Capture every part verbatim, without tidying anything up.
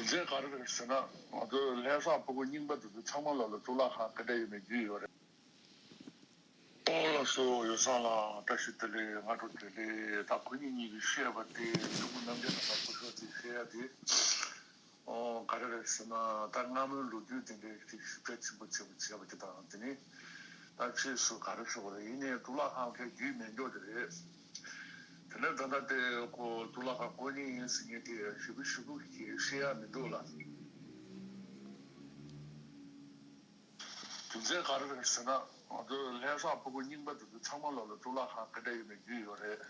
རྒྱུ་མཚན་ག་རེ་རེད་ཟེར་ན། ང་ཚོ་ལྷ་ས་ཕྲུ་གུ་རྙིང་པ་དེ་ཚོ་ཚང་མ་ལ་ལ་གཙུག་ལག་ཁང་ག་འདྲ་ཡོད་མེད་རྒྱུས་ཡོད་རེད། ཨོ་ལགས་སོ། ཡོ་བསྲང་ལགས་བཀྲ་ཤིས་བདེ་ལེགས། སྔ་དྲོ་བདེ་ལེགས། ད་ཁོ་གཉིས་གཉིས་ཀྱིས་བཤད་པ་དེ་ཕྲུ་གུ་རྣམ་རྒྱལ་དང་སྐུ་ཞབས་ཀྱིས་བཤད་ཡ་དེ། ཨོ་ག་རེ་རེད་ཟེར་ན། ད་སྔ་མོའི་ལོ་རྒྱུས་དེ་འདྲའི་ཞིབ་ཕྲ་ཆེན་པོ་ཆེན་པོ་བྱས་པ་དེ་དང་། དེ་ནི་ད་ཕྱིས་སུ་ག་རེ་ཟེར་དགོས་རེད། ཡིན་ནའི་གཙུག་ལག་ཁང་གི་རྒྱུས་མེད་མགྱོགས་དེ་རེད། དེ་ནས་ད་ལྟ་དེ་ཁོ་གཙུག་ལག་ཁང་བསྐོར་མཁན་ཡིན་ཟེར་མཁན་དེ་ཞེ་པོ་ཞེ་པོ་ཞིག་བཤད་ཡ་མི་འདུག་ལ། རྒྱུ་མཚན་ག་རེ་རེད་ཟེར་ན། ང་ཚོ་ལྷ་ས་ཕྲུ་གུ་རྙིང་པ་དེ་ཚོ་ཚང་མ་ལ་ལ་གཙུག་ལག་ཁང་ག་འདྲ་ཡོད་མེད་རྒྱུས་ཡོད་རེད།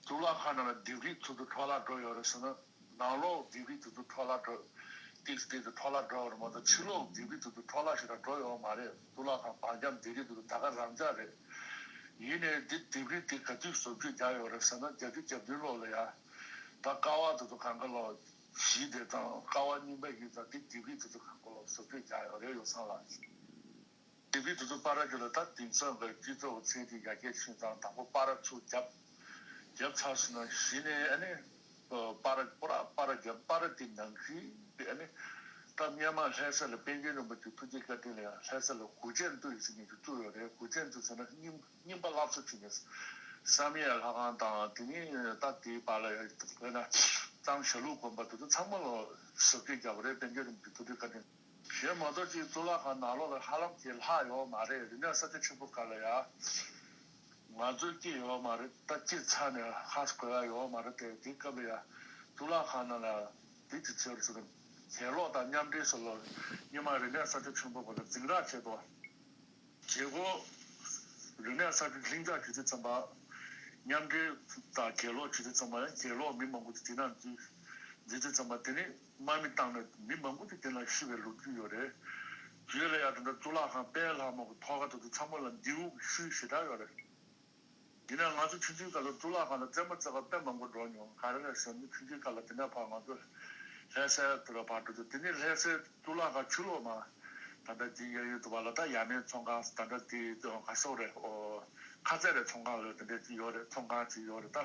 གཙུག་ལག་ཁང་ནང་ལ་ལྡེབས་རིས་ཚོ་ཚོ་འཕྲོ་བརླག་འགྲོ་ཡོད་རེད་ཟེར་ན། ནང་ལོགས་ལྡེབས་རིས་དེ་ཚོ་འཕྲོ་བརླག་འགྲོ། ཏིག་ཏིག་ཏུ་འཕྲོ་བརླག་འགྲོ་བ་རེད་མ་གཏོགས། ཕྱི་ལོགས་ལྡེབས་རིས་དེ་ཚོ་འཕྲོ་བརླག་ཞེ་དྲག་འགྲོ་ཡོད་མ་རེད། གཙུག་ལག་ཁང་བར་འཁྱམས་ལྡེབས་རིས་དེ་ཚོ་ད་ག་རང་འཇགས་རེད། ཡིན་ནའི་འདི་ལྡེབས་རིས་དེ་ག་དུས་བཟོ་བཅོས་རྒྱག་ཡོད་རེད་ཟེར་ན། བརྒྱད་ཅུ་གྱ་བདུན་ལོ་ལ་ཡ། ད་ཀ་བ་དེ་ཚོ་གང་ག་ལོག་གཞི་དེ་དང་ཀ་བ་རྙིང་པ་ཡིན་ཙང་། འདི་ལྡེབས་རིས་དེ་ཚོ་གང་ག་ལོག་བཟོ་བཅོས་རྒྱག་ཡོད་རེད། ཡོ་བསྲང་ལགས། ལྡེབས་རིས་དེ་ཚོ་པར་རྒྱུག་ལ། ད་དེང་སང་གི་སྤྱི་ཚོགས་ཀྱི་ཚད་དེ་ཡར་རྒྱས་ཕྱིན་ཙང་། དང་པོ་པར་ཚུར་བརྒྱབ། བརྒྱབ་ཚར་སོང་ན་གཞི་ནས་ཨ་ནི་པར་པར་པར་བརྒྱབ། པར་དེ་ནང་བཞིན་དེ་ཨ་ནི་ད་སྔོན་མ་ལྷ་ས་ལ་པཎ་ཆེན་རིན་པོ་ཆེ་ཐུགས་རྗེ་བཀའ་དྲིན་ལ་ཡང་ལྷ་ས་ལ་གུས་ཅན་ཏུ་ཡི་ཟེར་མཁན་ཞིག་བཙུགས་ཡོད་རེད། གུས་ཅན་ཏུ་ཟེར་ན་རྙིང་རྙིང་པ་སླར་གསོ་བྱེད་མཁན། བསམ་ཡས་ལྷ་ཁང་དང་། དེ་ནས་ད་དེའི་བར་ལ་ཡང་དཔེར་ན་གཙང་ཞྭ་ལུ་དགོན་པ་དེ་ཚོ་ཚང་མ་ལ་བཟོ་བཅོས་བརྒྱབ་པ་རེད། པཎ་ཆེན་རིན་པོ་ཆེ་ཐུགས་རྗེ་བཀའ་དྲིན། གཞན་མ་གཏོགས་ཅིག་གཙུག་ལག་ཁང་ནང་ལོགས་ལ་ཧ་ལམ་གྱི་ལྷག་ཡོད་མ་རེད། རིག་གནས་གསར་བརྗེ་ཆེན་པོའི་སྐབས་ལ་ཡ་ང་ཚོ་སྐྱེས་ཡོད་མ་རེད། ད་སྐྱེས་ཚར་ནས་ཧ་གོ་ཡ་ཡོད་མ་རེད་དེ། དེའི་སྐབས་ལ་ཡ་གཙུག་ལག་ཁང་ནང་ལ་དེ་དུས་ཚོད་ལ་ཟེར། གྱེན་ལོག་དང་མཉམ་འབྲེལ་སོགས་ལ་སྔོན་མ་རིག་གནས་གསར་བརྗེ་ཆེན་པོའི་སྐབས་ལ་འཛིང་རགས་བྱས་འདུག། བྱེད་སྒོ་རིག་གནས་གསར་བརྗེ་ལྷིང་འཇགས་བྱེད་དུས་ཙམ་པ། མཉམ་འབྲེལ་དང་གྱེན་ལོག་བྱེད་དུས་ཙམ་པ། ཡང་གྱེན་ལོག་མི་མང་པོ་ཅིག་དེ་ནང་འཛུལ་འཛུལ་དུས་ཙམ་པ། དེ་ནས་དམག་མི་བཏང་ནས་མི་མང་པོ་ཅིག་དེ་ནང་ཤི་བའི་ལོ་རྒྱུས་ཡོད་རེད། རྗེས་ལ་ཡང་ད་ལྟ་གཙུག་ལག་ཁང་དཔལ་ལྷ་མོ་གི་ཐོག་ཁ་དེ་ཚོ་ཚང་མ་ལ་མདེའུ་གི་ཤུལ་ཞེ་དྲག་ཡོད་རེད། ཡིན་ན་ང་ཚོ་ཆུང་ཆུང་སྐབས་ལ་གཙུག་ལག་ཁང་ལ་རྩེད་མོ་རྩེ་བར་དཔེ་མང་པོ་འགྲོ་མྱོང་། ག་རེ་རེད་ཟེར་ན། ཆུང་ཆུང་སྐབས་ལ་དེ་ནས་ཕར་ང་ཚོ་ལྷ་སའི་དེ་ལ་ཕར་འགྲོ་དུས། དེ་ནས་ལྷ་སའི་གཙུག་ལག་ཁང་ཕྱི་ལོགས་མ། ད་ལྟ་འདི་གཡས་གཡོན་དུ་བ་ལ་ད་ཡ་མེད་ཚོང་ཁང་། ད་ལྟ་འདི་ག་སོགས་རེད། ཨོ། ཁ་ཟས་རེད། ཚོང་ཁང་རེད། དེ་འདྲ་ཅིག་ཡོད་རེད། ཚོང་ཁང་ཅིག་ཡོད་རེད། ད་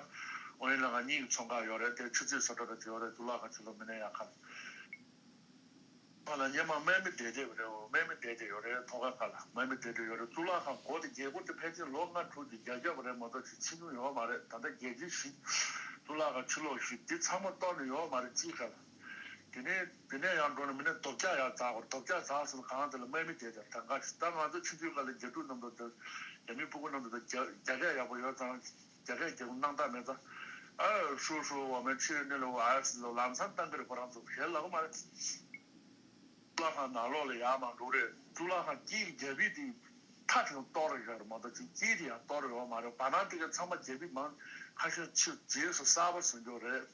ཨོ་ཡིན་ལ་ང་གཉིས་ཀྱི་ཚོང་ཁང་ཡོད་རེད། དེ་ཆུ་ཚོད་བཟོ་གྲྭ་རེད་ཅིག་ཡོད་རེད། གཙུག་ལག་ཁང་ཕྱི་ལོགས་མི་ནས་ཡ་ཁ་ལ། ཁ་ལ་སྔོན་མ་དམག་མི་བསྡད་བསྡད་པ་རེད། འོ། དམག་མི་བསྡད་བསྡད་ཡོད་རེད། ཐོག་ཁ་ཁ་ལ་དམག་མི་བསྡད་བསྡད་ཡོད་རེད། གཙུག་ལག་ཁང་སྒོ་དེ་རྒྱལ་སྒོ་དེ་ཕལ་ཆེར་ལོ་ལྔ་དྲུག་ཅིག་རྒྱབ་རྒྱབ་པ་རེད་མ་གཏོགས་ཅིག་ཕྱེ་མྱོང་ཡོད་མ་རེད། ད་ལྟ་རྒྱལ་སྤྱིའི་གཞི་གཙུག་ལག་ཁང་ཕྱི་ལོགས་གཞི་དེ་ཚང་མ་གཏོར་ནས་ཡོད་མ་རེད། གཅིག་ཁ་ལ། དེ་ནས་དེ་ནས་ཡང་འགྲོ་ན་མི་ནས་རྡོ་བཀྱག་ཡར་འཛེགས་དགོས་རེད། རྡོ་བཀྱག་འཛེགས་སོང་ན་གང་དེ་ལ་དམག་མི་བསྡད་བསྡད་གྲངས་ཀ་ཞིག་ད་ང་ཚོ་ཆུང་ཆུང་སྐབས་ལ་རྒྱ་ཕྲུག་རྣམས་དང་། རྒྱ་མི་ཕྲུ་གུ་རྣམས་དང་རྒྱ་རྒྱ་སྐད་ཡག་པོ་ཡོད་ཙང་། རྒྱ་སྐད་རྒྱག་གི་སྣང་དག་མེད་ཙང་། ཨ། ཧྲུའུ་ཧྲུའུ། འོ་མའི་ཆོས་གནས་ལ་འོ་ཨ་སི་ལོ་ལམ་སང་བཏང་གི་རེད། ཁོ་རང་ཚོ་ཞལ་ལག་མ་རེད། གཙུག་ལག་ཁང་ནང་ལོགས་ལ་ཡར་མར་འགྲོ་རེད། གཙུག་ལག་ཁང་དཀྱིལ་རྒྱ་ཕིབས་དེ་མཐའ་དེ་གཏོར་བཞག་རེད་མ་གཏོགས་ཅིག་དཀྱིལ་དེ་ཡང་གཏོར་ཡོད་མ་རེད། བར་སྣང་དེ་ག་ཚང་མ་རྒྱ་ཕིབས་མང་། ཁ་ཤས་ཕྱིར་རྗེས་སུ་གསར་པ་བཟོ་འགྱོག་རེད།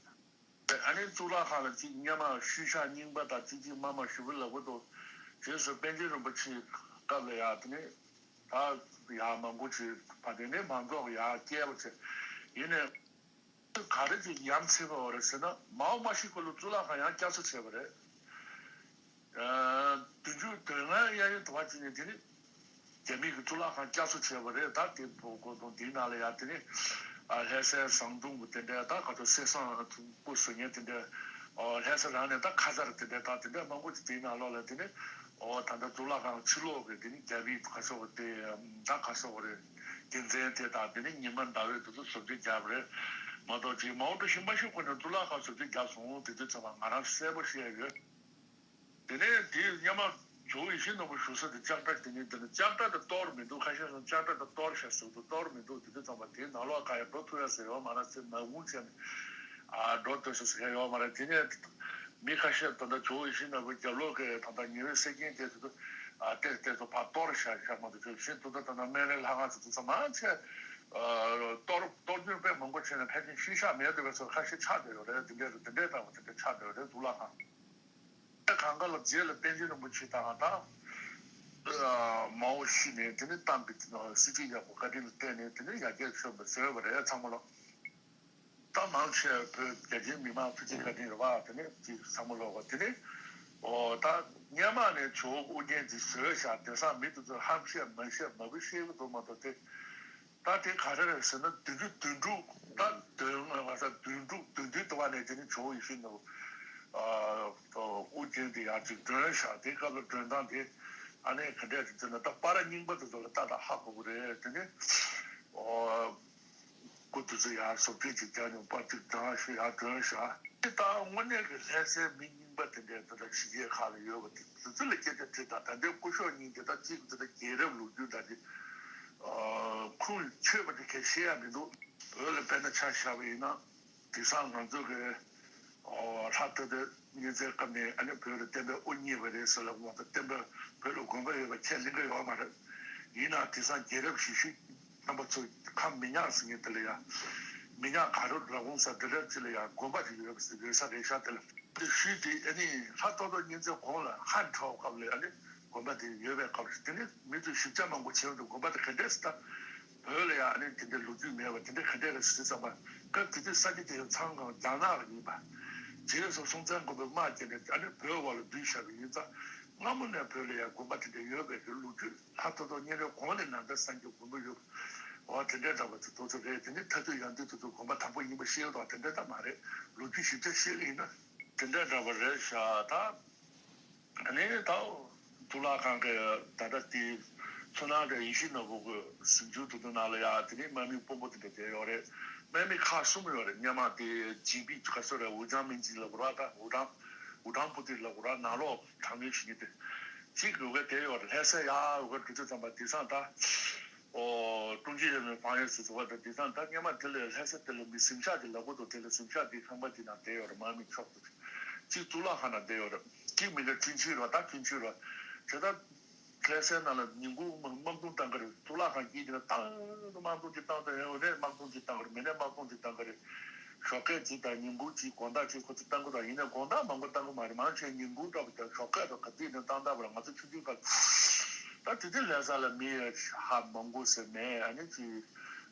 ཨ་ནི་གཙུག་ལག་ཁང་ལ་ཅིག་སྔོན་མ་ཤུལ་བཞག་རྙིང་པ་དང་ཅིག་ཅིག་མ་མ་ཞུ་གི་ལབ་གི་འདུག། རྗེས་སུ་པཎ་ཆེན་རིན་པོ་ཆེའི་སྐབས་ལ་ཡ་དེ་ནས། ད་ཡར་མང་པོ་ཅིག་ཕ་དེ་ནས་མང་ཚོགས་ཡར་བསྐྱལ་བ་བྱས། ཡིན་ནའི་ག་རེ་ཅིག་ཡ་མཚན་ཆེ་བ་རེད་ཟེར་ན། མའོ་མ་ཤི་ཁོ་ལ་གཙུག་ལག་ཁང་ཡང་བསྐྱར་གསོ་བྱས་པ་རེད། ཨ། བདུན་ཅུ་དོན་ལྔ་གཡས་གཡོན་དུ་བ་ཅིག་ནས་དེ་ནི་རྒྱ་མི་གི་གཙུག་ལག་ཁང་བསྐྱར་གསོ་བྱས་པ་རེད། ད་དེ་བོ་གོ་དང་དེའི་ནང་ལ་ཡ་དེ་ནི། ཨ། ལྷ་སའི་ཟམ་གདོང་གི་དེ་འདྲའི་ད་ག་ཚོད་གསེར་ཟམ་སྐུ་བཟོ་མཁན་དེ་འདྲའི། ཨོ། ལྷ་ས་རང་ནས་ད་ཁ་ཚར་དེ་འདྲའི་ད་དེ་འདྲའི་མང་པོ་ཅིག་དེའི་ནང་ལོགས་ལ་དེ་ནི། ཨོ། ད་ལྟ་གཙུག་ལག་ཁང་ཕྱི་ལོགས་ཀྱི་དེ་ནི་རྒྱ་མི་ག་སོགས་དེ་ད་ག་སོགས་རེད། རྒྱུ་མཚན་དེ་དང་དེ་ནི་ཉི་མ་ཟླ་བའི་དུས་སུ་བཟོ་བཅོས་བརྒྱབ་རེད་མ་གཏོགས་ཅིག་མའོ་ཀྲུའུ་ཞི་མ་ཤི་ཁོ་ནས་གཙུག་ལག་ཁང་བཟོ་བཅོས་བརྒྱབ་སོང་དེ་དུས་ཚང་མ་ང་རང་གསལ་པོ་ཤེས་ཡོད། དེ་ནས་དེའི་སྔོན་མ་ཇོ་བོ་ཡིད་བཞིན་ནོར་བུ་བཞུགས་ས་དེ་ལྕགས་རྟ། དེ་ནས་དེ་ནས་ལྕགས་རྟ་དེ་གཏོར་མི་འདུག། ཁ་ཤས་སོང་ལྕགས་རྟ་དེ་གཏོར་བཞག་ཟེར་འདུག། གཏོར་མི་འདུག། དེ་དུས་ཙམ་པ་དེའི་ནང་ལོགས་ག་ཡང་འགྲོ་ཐུབ་ཡ་ཟེར་ཡོད་མ་རེད། ཟེར་མ་འོང་བྱས་ནས། ཨ། འགྲོ་ཐུབ་ས་ཟེར་ཡོད་མ་རེད། དེ་ནས་མི་ཁ་ཤས་ད་ལྟ་ཇོ་བོ་ཡིད་བཞིན་ནོར་བུ་རྒྱབ་ལོགས་ཀྱི་ད་ལྟ་ཉེ་བའི་སེ་ཀེན་དེ་ཚོ། ཨ། དེ་དེ་ཚོ་ཕར་གཏོར་བཞག་བཞག་མ་གཏོགས་ཅིག་གཞན་དུ་ད་ད་ལྟ་སྨན་རིའི་ལྷ་ཁང་ཚོ་དེ་ཚོ་མང་ཆེ། ཨ། གཏོར་གཏོར་རྒྱུ་དཔེ་མང་པོ་བྱས་ནས་ཕལ་ཆེར་ཤུལ་བཞག་མེད་འདུག་པའི་ཚོ་ཁ་ཤས་ཆགས་བསྡད་ཡོད་རེད། དེ་འདྲའི་དེ་འདྲའི་ལྟ་བུ་དེ་འདྲ་ཆགས་བསྡད་ཡོད་རེད། གཙུག་ལག་ཁང་། གང་ག་ལ་རྗེས་ལ་པཎ་ཆེན་རིན་པོ་ཆེ་དང་ད་མའོ་ཤི་ནས་དེ་ནས་ཏང་གི་སྲིད་ཇུས་ཡག་པོ་བཀའ་དྲིན་ལ་བརྟེན་ནས་དེ་ནས་ཡར་རྒྱས་ཕྱིན་པ་བཟོས་པ་རེད། ཚང་མ་ལོ། ད་མང་ཆེ་བོད་རྒྱ་ཆེའི་མི་མང་ཐུགས་རྗེ་བཀའ་དྲིན་རེད་བ། དེ་ནས་ཅིག་ཚང་མ་ལོ་བ་དེ་ནས། ཨོ། ད་སྔོན་མ་ནས་ཇོ་བོ་ཨོ་རྒྱན་ཅིག་བཟོས་བཞག། དེང་སང་མི་དེ་ཚོས་ཧམ་བཤད་མ་བཤད་མ་བུ་བཤད་གི་འདུག་མ་གཏོགས་དེ། ད་དེ་ག་རེ་རེད་ཟེར་ན། བདུན་ཅུ་དོན་དྲུག། ད་དོན་ལྔ་བ་ས་བདུན་དྲུག་བདུན་བདུན་དུ་བ་ནས་དེ་ནི་ཇོ་བོ་ཡིད་བཞིན་ནོར་བུ་ ཨ་དབུ་རྒྱན་དེ་ཡར་ཅིག་སྒྲོན་བཞག་དེ་སྐབས་ལ་སྒྲོན་སྟངས་དེ་ཨ་ནི་ག་འདྲས་ཅིག་བྱས་ན་ད་པར་རྙིང་པ་དེ་ཚོ་ལ་ཏག་ཏག་ཧ་གོ་གི་རེད། དེ་ནི་ཨོ། སྐུ་དེ་ཚོ་ཡར་བཟོ་བཅོས་ཅིག་རྒྱག་ནས་པར་ཅིག་བཏང་ཞིག་ཡར་སྒྲོན་བཞག་དེ་ད་དངོས་གནས་ཀྱི་ལྷ་སའི་མི་རྙིང་པ་དེ་འདྲས་ད་ལྟ་ཕྱི་རྒྱལ་ཁག་ལ་ཡོད་པ་དེ་དེ་ཚོ་ལ་སྐད་ཆ་དྲིས་དང་ད་ལྟའི་སྐུ་ཞབས་གཉིས་དེ་དག་གཅིག་དེ་དག་རྒྱལ་རབས་ལོ་རྒྱུས་དང་དེ་ཁུངས་ཆོད་པ་དེ་གས་ཤེས་ཡ་མི་འདུག་བོད་ལ་དཔེར་ན་ཆ་བཞག་པ་ཡིན་ན། དེང་སང་ང་ཚོ་གི་ཨོ་ལྷ་ཐོ་ཐོ་གཉན་ཚད་སྐབས་ནས་ཨ་ནི་བོད་ལ་བསྟན་པའི་དབུ་བརྙེས་པ་རེད་ཟེར་ལབ་མ་གཏོགས་བསྟན་པ་བོད་ལ་དགོན་པ་ཡོད་པ་ཁས་ལེན་གི་ཡོད་མ་རེད། ཡིན་ནའང་དེང་སང་རྒྱལ་རབས་ཞིབ་ཞུ་རྣམ་པ་ཚོ་ཁམས་མི་ཉག་ཟེར་མཁན་དེ་ལ་ཡང་མི་ཉག་ག་རུ་ར་གུང་ས་དེ་འདྲ་ཅིག་ལ་ཡང་དགོན་པ་ཅིག་ཡོད་པ་ཟེར་ཡོད་ས་རེད་ཤག་དེ་ལ་དེ་ཞུས་དེ་ཨ་ནི་ལྷ་ཐོ་ཐོ་གཉན་ཚད་གོང་ལ་ཧན་ཁྲའོ་སྐབས་ལ་ཨ་ནི་དགོན་པ་དེ་ཡོད་པའི་སྐབས་སུ་དེ་ནི་མི་ཚོས་ཞིབ་ཆ་མང་པོ་བྱས་འདུག་དགོན་པ་དེ་ག་འདྲས་སེ་ད། བོད་ལ་ཡང་ཨ་ནི་དེ་འདྲའི་ལོ་རྒྱུས་མེད་པ་དེ་འདྲ་ག་འདྲས་རེད་ཟེར་བསམ་པ། སྐབས་དེ་དུས་ས་ཆ་དེ་ཡང་ཚང་གང་རྒྱ་ནག་ལ་ཡིན་པ། རྗེས་སུ་སྲོང་བཙན་སྒམ་པོས་དམག་བརྒྱབ་ནས་ཨ་ནི་བོད་འོག་ལ་བསྡུས་བཞག་པ་ཡིན་ཙང་སྔ་མོ་ནས་བོད་ལ་ཡང་དགོན་པ་དེ་འདྲ་ཡོད་པའི་གི་ལོ་རྒྱུས་ལྷ་ཐོ་ཐོ་གཉན་རབས་གོང་ནས་ནང་པའི་སངས་རྒྱས་དགོན་པ་ཡོད་པ། འོ་དེ་འདྲའི་འདྲ་བ་ཚོ་དེ་ཚོ་རེད། དེ་ནི་མཐའ་དུས་ཡང་དུས་དེ་ཚོ་དགོན་པ་དང་པོ་ཡིན་པ་ཤེས་ཡོད་དང་དེ་འདྲ་ད་མ་རེད། ལོ་རྒྱུས་ཞིབ་ཆ་ཤེས་ཀྱི་ཡིན་ན་དེ་འདྲ་འདྲ་བ་རེད་ཤག་ད། ཨ་ནི་ད་གཙུག་ལག་ཁང་གི་ད་ལྟ་དེ་མཚོ་སྣ་དང་ཡིད་བཞིན་ནོར་བུ་གི་གཟིམ་ཆུང་དེ་ཚོ་ནང་ལ་ཡ་དེ་ནས་དམག་མི་དཔོན་པོ་དེ་འདྲ་བསྡད་ཡོད་རེད། དམག་མི་ཁག་གསུམ་ཡོད་རེད། སྔོན་མ་དེ་ཇི་པི་ག་སོ་རེད། ཝུ་ཅང་མིན་ཇི་ལབ་དགོས་ར། ད་ཝུ་ཀྲང་ཝུ་ཀྲང་པུ་ཏི་ལབ་དགོས་ར། ནང་ལོགས་དྲག་གནོན་བྱེད་མཁན་དེ་གཅིག་ཡོད་གི་དེ་ཡོད་རེད། ལྷ་སའི་ཡ་ཡོད་གི་འགྲོ་དུས་ཙམ་པ་དེང་སང་ད་ཨོ་ཀྲུང་ཅི་ཡོད་མེད་བང་ཡོད་ཟེར་ཟེར་བ་དང་དེང་སང་ད་སྔོན་མ་དེ་ལས་ལྷ་ས་དེ་ལ་མི་གཟིམ་ཤག་དེ་ལབ་དགོས་འདུག་དེ་ལ་གཟིམ་ཤག་དེ་ཁང་པ་དེ་ནང་བསྡད་ཡོད་རེད། དམག་མི་མཆོག་ཏུ། གཅིག་གཙུག་ལག་ཁང་ནང་བསྡད་ཡོད་རེད། གཅིག་མི་འདྲ་ཁྲུན་ཆུ་རེད། ད་ཁྲུན་ཆུ་རེད། དེ་ལྟར་ལྷ་སའི་ནང་ལ་ཉིན་གུང་དམག་དམག་དོན་བཏང་གི་རེད། གཙུག་ལག་ཁང་དཀྱིལ་དེ་ན་ཏང་དམག་དོན་གཅིག་བཏང་དང་། ཡང་ནས་དམག་དོན་གཅིག་བཏང་གི་རེད། མི་ནས་དམག་དོན་གཅིག་བཏང་གི་རེད། ཞོགས་ཀས་གཅིག་དང་ཉིན་གུང་གཅིག་དགོང་དག་གཅིག་ཁོ་ཚོ་བཏང་གི་རེད། ཡིན་ནའི་དགོང་དག་མང་པོ་བཏང་གི་མ་རེད། མང་ཆེ་ཉིན་གུང་འདྲ་པོ་དང་ཞོགས་ཀས་དང་ག་དུས་ནས་བཏང་བཏང་བ་རེད། ང་ཚོ་ཆུང་ཆུང་སྐབས་ད་དེ་དུས་ལྷ་ས་ལ་མི་ཧ་མང་པོ་ཟེར་མེད། ཨ་ནི་ཅིག་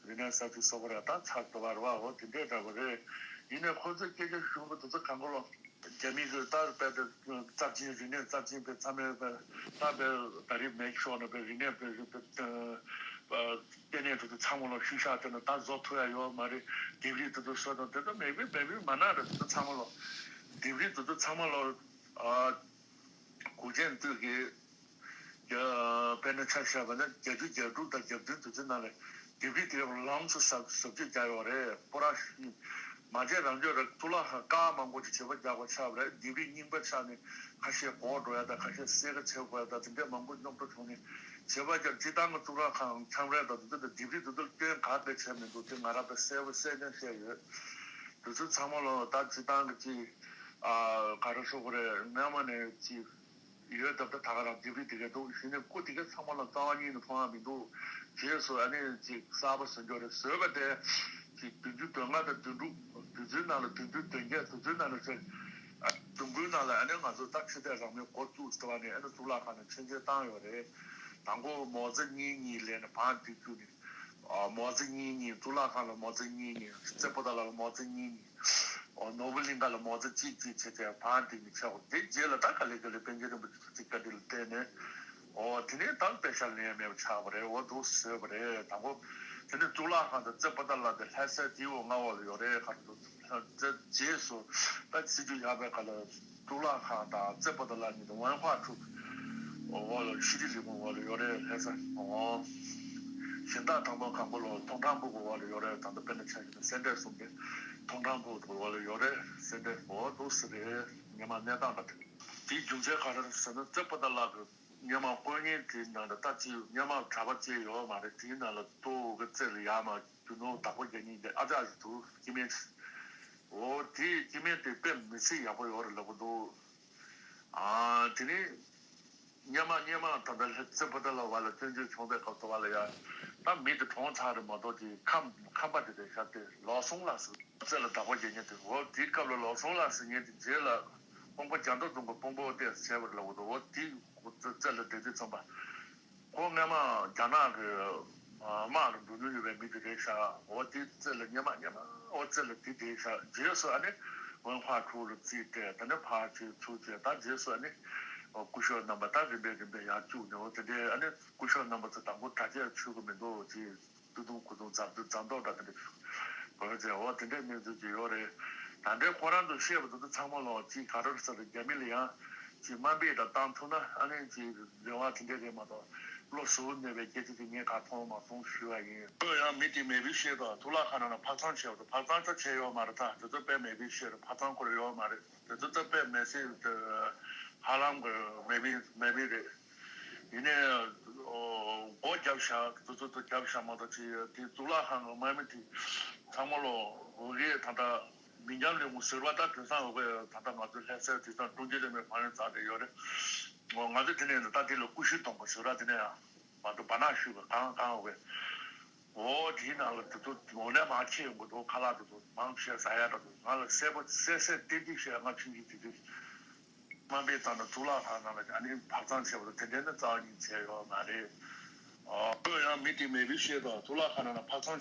རིག་གནས་གསར་བརྗེ་སོགས་པ་རེད། ད་ཚར་དུ་བར་བ་འོ་དེ་འདྲས་འདྲ་པོ་རེད། ཡིན་ནའི་ཁོ་ཚོས་སྐད་ཆ་ཞུ་གི་དེ་ཚོ་གང་ག་ལོ། རྒྱ་མི་གི་ད་དཔེ་དེ་རྩ་ཆེན་རིག་གནས་རྩ་ཆེན་པའི་ཚང་མས་ད་དཔེ་ད་རེས་མེད་ཤོག་ན་པའི་རིག་གནས་པའི་རིག་པའི་ལྟེ་གནས་དེ་ཚོ་ཚང་མ་ལོ་ཤུལ་བཞག་དེ་ན་ད་བཟོ་ཐུབ་ཡ་ཡོད་མ་རེད། ལྡེབས་རིས་དེ་ཚོ་བཟོ་དང་དེ་ཚོ་མེད་པའི་མེད་པའི་མ་ན་རེད། དེ་ཚོ་ཚང་མ་ལོ་ལྡེབས་རིས་དེ་ཚོ་ཚང་མ་ལོ་ཨ་གུང་ཁྲན་ཏང་གི་དཔེར་ན་ཆ་བཞག་པ་ན་བརྒྱད་ཅུ་གྱ་དྲུག་དང་གྱ་བདུན་དུས་ཚོད་ནང་ལ་ལྡེབས་རིས་དེ་ལམ་སང་ཟབ་ཟབ་ཅིག་རྒྱག་ཡོད་རེད། སྤོ་ར་ཞིག་མ་བྱས་རང་ཆོས་ར་གཙུག་ལག་ཁང་ཀ་མང་པོ་ཅིག་བྱེད་པ་རྒྱག་པ་ཆགས་པ་རེད། ལྡེབས་རིས་རྙིང་པ་ཆགས་ནས་ཁ་ཤས་གོག་འགྲོ་ཡ་དང་ཁ་ཤས་གསལ་ཁ་བྱེད་དགོས་ཡ་དང་དེ་འདྲས་མང་པོ་རྙོག་དྲ་བྱུང་ནས་བྱེད་པ་རྒྱག་སྤྱིར་བཏང་གི་གཙུག་ལག་ཁང་ཁྱམས་ར་དང་དེ་ཚོ་དང་ལྡེབས་རིས་དེ་ཚོ་སྐྱོན་ག་གེ་བྱས་མི་འདུག་དེ་ང་རང་དཔེ་གསལ་པོ་གསལ་སྟོན་བཤད་ཡོད། དེ་ཚོ་ཚང་མ་ལོ་ད་སྤྱིར་བཏང་གི་ཅིག་ཨ་ག་རེ་ཟེར་དགོས་རེད། སྔ་མ་ནས་ཅིག་ཡོད་སྟབས་ད་ད་ག་རང་ལྡེབས་རིས་དེ་ག་འདུག་གཞི་ནས་སྐུ་དེ་ག་ཚང་མ་ལ་རྩ་བ་ཉིད་ནས་མཐོང་ཡ་མི་འདུག་རྗེས་སུ་ཨ་ནི་ཅིག་གསར་པ་བཟོ་འཇོག་རེད། བཟོས་པ་དེ་ཅིག་བདུན་ཅུ་དོན་ལྔ་དང་བདུན་དྲུག་དུས་ཚོད་ནང་ལ་བདུན་ཅུ་དོན་བརྒྱད་དུས་ཚོད་ནང་ལ་ཟེར། ཨ་བདུན་དགུའི་ནང་ལ་ཨ་ནི་ང་ཚོ་ད་ཆོས་དད་རང་མོས་འགོ་བཙུགས་ཟེར་བ་ནས་ཨ་ནི་གཙུག་ལག་ཁང་ནས་མཆོད་མཇལ་བཏང་ཡོད་རེད། དང་པོ་མའོ་ཙེ་གཉིས་གཉིས་ལས་ནས་བང་སྒྲིག་རྒྱུ་ནི། མའོ་ཙེ་གཉིས་གཉིས། གཙུག་ལག་ཁང་ལ་མའོ་ཙེ་གཉིས་གཉིས། རྩེ་པོ་ཏ་ལ་ལ་མའོ་ཙེ་གཉིས་གཉིས། ནོར་བུ་གླིང་ག་ལ་མའོ་ཙེ་གཅིག་གཅིག་བྱས་ཏེ་བང་སྒྲིག་ནས་བྱས་པ་རེད། དེ་རྗེས་ལ་ད་ག་ལེ་ག་ལེ་པཎ་ཆེན་རིན་པོ་ཆེ་ཐུགས་རྗེ་བཀའ་དྲིན་ལ་བརྟེན་ནས། འོ་དེ་ནས་ད་དཔེ་ཆ་ལེན་ཡ་མེད་པ་ཆགས་པ་རེད། འོ་འདུག་བཟོས་པ་རེད། དང་པོ་དེ་ནས་གཙུག་ལག་ཁང་དང་རྩེ་པོ་ཏ་ལ་དེ་ལྷ་སའི་དེའི་འོག་མངའ་འོག་ལ་ཡོད་རེད། ག་རེ་འདུག་རྗེས་སུ་ད་སྲིད་ཇུས་ཡག་པའི་སྒང་ལ་གཙུག་ལག་ཁང་དང་རྩེ་པོ་ཏ་ལ་གཉིས་དང་ཝན་ཧྭ་ཁྲུའུ་འོག་ལ་ཤི་ཏི་ལི་ཁུང་འོག་ལ་ཡོད་རེད། ལྷ་ས་འོ། གཞན་དག་དང་པོ་གང་པོ་ལོ་ཐོང་ཁྲང་ཕུ་གི་འོག་ལ་ཡོད་རེད། ད་ལྟ་དཔེར་ན་ཆ་བཞག་ན་སེ་འབྲས་གསུམ་གྱི་ཐོང་ཁྲང་ཕུ་གི་འོག་ལ་ཡོད་རེད། སེ་འབྲས་འོ་འདུག་སེ་རེད། སྔོན་མ་གནས་སྟངས་དང་དེ་དེའི་རྒྱུ་མཚན་ག་རེ་རེད་ཟེར་ན་རྩེ་པོ་ཏ་ལ་གི་སྔོན་མ་དཀོན་གཉེར་དེའི་ནང་ལ་ད་ཅི་སྔོན་མ་གྲྭ་པ་བཅས་ཡོད་མ་རེད། དེའི་ནང་ལ་གཙོ་བོ་གི་རྩེ་ལ་ཡར་མར་རྒྱུ་ནོར་བདག་པོ་རྒྱག་མཁན་གྱི་ཨ་ཅག་ཞིག་འདུག་སྐྱེ་དམན་ཞིག་འོ་དེ་སྐྱེ་དམན་དེ་དཔེ་མི་སྲིད་ཡག་པོ་ཡོད་རེད་ལབ་ཀྱི་འདུག་ཨ་དེ་ནས་སྔོན་མ་སྔོན་མ་ད་ལྟ་ལྷ་རྩེ་པོ་ཏ་ལ་བ་ལ་བཙན་བྱོལ་བྱུང་བའི་སྐབས་སུ་བ་ལ་ཡ་ད་མི་དེ་གྲོངས་ཚར་རེད་མ་གཏོགས་དེ་ཁམས་ཁམས་པ་དེ་རེད་ཤག་དེ་ལོ་སོང་ལ་ཟེར་རྩེ་ལ་བདག་པོ་རྒྱག་མཁན་དེ། འོ་དེའི་སྐབས་ལ་ལོ་སོང་ལ་ཟེར་མཁན་དེ་རྗེས་ལ་དཔོན་པོ་རྒྱ་མདོ་རྫོང་གི་དཔོན་པོ་ཏོག་ཙམ་བྱས་པ་རེད་ལབ་ཀྱི་འདུག་འོ་དེ་རྩེ་ལ་བསྡད་དུས་ཙམ་པ། ཁོ་སྔོན་མ་རྒྱ་ནག་གི་ཨ་དམག་ལ་འགྲོ་མྱོང་ཡོད་པའི་མི་དེ་རེད་ཤག་འོ་དེ་རྩེ་ལ་སྔོན་མ་སྔོན་མ་འོ་རྩེ་ལ་དེ་བསྡད་ཤག་རྗེས་སུ་ཨ་ནི་ཝན་ཧྭ་ཁྲུའུ་ལ་རྩིས་སྤྲད། ད་ནི་ཕར་ཕྱིན་ཚུར་ཕྱིན། ད་རྗེས་སུ་ཨ་ནི་སྐུ་ཞབས་རྣམ་པ་ད་རིམ་པས་རིམ་པས་ཡར་བཅུག་ནས་འོ་དེ་འདྲའི་ཨ་ནི་སྐུ་ཞབས་རྣམ་པ་ཚོ་དང་པོ་གྲྭ་ཆས་མཆོད་ཀྱི་མི་འདུག་ཅེས་སྟོད་ཐུང་ཁུ་ཐུང་རྫབ་རྫབ་མདོག་འདྲ་དེ་འདྲ་བྱས། འོ་དེ་འདྲའི་གནས་ཚུལ་ཅིག་ཡོད་རེད། ད་ལྟའི་ཁོ་རང་ཚོ་བཤད་པ་དེ་ཚོ་ཚང་མ་ལོ་ཅིག་ག་རེ་ཟེར་རྒྱ་མི་ལ་ཡང་ཅིག་དམའ་འབེབས་དང་བཏང་ཐུབ་ན་ཨ་ནི་ཅིག་འབྲེལ་བ་དེ་འདྲ་རེད་མ་གཏོགས་བློ་གཟུ་བོ་མེད་པའི་སྐད་ཆ་དེ་ངས་ག་མཐོང་མ་མཐོང་ཞུས་པ་ཡིན། ཁོས་ཡང་མི་དེ་མེད་པའི་བཤད་དང་གཙུག་ལག་ཁང་ནང་ལ་ཕར་ཚང་བྱས་པ་དང་ཕར་ཚང་ཅང་བྱས་ཡོད་མ་རེད། ད་དེ་ཚོ་དཔེ་མེད་པའི་བཤད་རེད། ཕར་ཚང་ཁོ་རང་ཡོད་མ་རེད། དེ་ཚོ་ད་དཔེ་མེད་ཟེར་དེ་ཧ་ལམ་གི་མེད་པའི་མེད་པའི་རེད། ཡིན་ནའི་སྒོ་བརྒྱབ་བཞག་དེ་ཚོ་ད་བརྒྱབ་བཞག་མ་གཏོགས་ཅི་དེ་གཙུག་ལག་ཁང་གི་དམག་མི་དེ་ཚང་མ་ལོ་འོ་གེ་ད་ལྟ་མི་འཇམ་ལས་ངོ་ཟེར་བ་ད་དེང་སང་འོ་གེ་ད་ལྟ་ང་ཚོ་ལྷ་སའི་དེང་སང་ཀྲུང་རྒྱལ་རིང་མོའི་ཕ་རན་ཙག་དེ་ཡོད་རེད། ང་ཚོ་དེ་ནས་ད་དེ་ལ་ཀུ་ཤུ་སྡོང་པོ་ཟེར་བ་དེ་ནས་ཡང་མ་གཏོགས་བ་ནག་ཤུ་གི་གང་གང་འོ་གེ་འོ་དེའི་ནང་ལ་དེ་ཚོ་འོ་ནས་མ་ཁྱེད་ཡོང་གི་འདུག་ཁ་ལག་དེ་ཚོ་མང་ཆེ་ཟ་ཡ་ད་ཚོ་ང་ལ་གསལ་པོ་གསལ་གསལ་ཏན་ཏན་བཤད་ང་ཆུང་ཆུང་དེ་དུས་དམའ་འབེབས་བཏང་ན་གཙུག་ལག་ཁང་ནང་ལ་ཨ་ནི་ཕར་ཚང་བྱས་པ་དང་དེ་འདྲ་ནི་རྩ་བ་ཉིད་བྱས་ཡོད་མ་རེད། ཨོ་ཡང་མི་དེ་མེད་པའི་བཤད་དང་གཙུག་ལག་ཁང་ནང་ལ་ཕར་ཚང་